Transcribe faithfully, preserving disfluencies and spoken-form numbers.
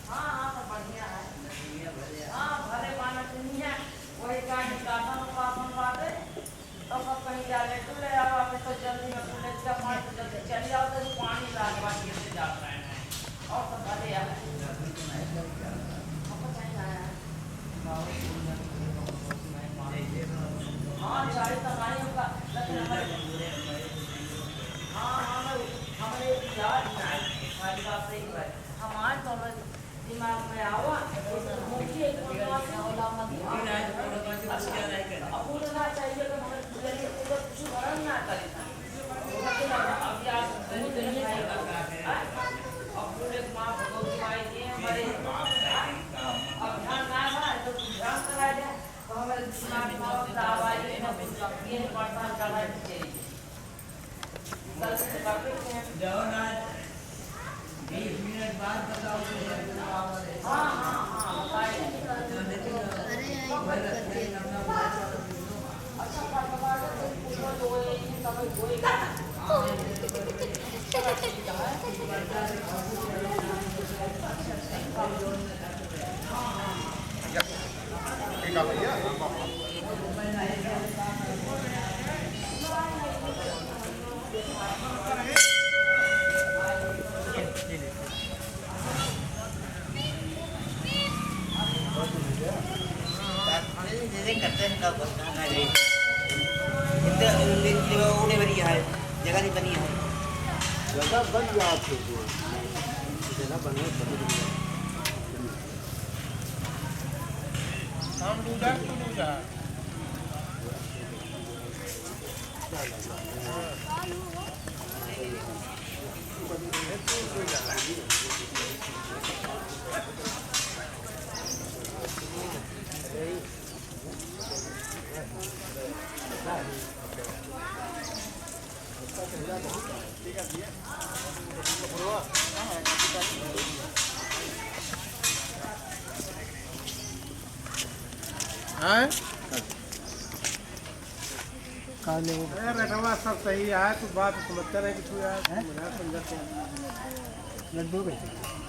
हाँ, हाँ, सब बढ़िया है। हाँ, भले बाना दुनिया, वही का निकासन उपासन बाटे। तो सब कहीं जाले, तू ले आओ, अभी तो जल्दी में तू ले जा, पानी तो जल्दी चली आओ, तो पानी लाग बाकी से जाता है। और सब भले आ। हमको चाहिए आया है। हाँ, चाय तो हमारे ऊपर, लेकिन हमारे, हाँ, हाँ, हमारे, हमारे याद नहीं, हमारी बात सही है। हमारे तो हमारे दिमाग में आवा, तो सोचिए, कौन बात है? अब बोलना चाहिए कि हमारे पूरा कुछ भरण ना करे। अरे, आई बात करते हैं। जैसे करते हैं, तब करते हैं, नहीं। इतने, इतने उड़े भरी है, जगह नहीं बनी है। जगह बन गया आपके लिए। जगह बन गई, बन गई। हम दूजा, तू दूजा। हैं? का लेबो? अरे रटवा, सब सही है, तू बात समझते रहे कि तू यार, हैं? मजाक समझत है। लड्डू कैसे?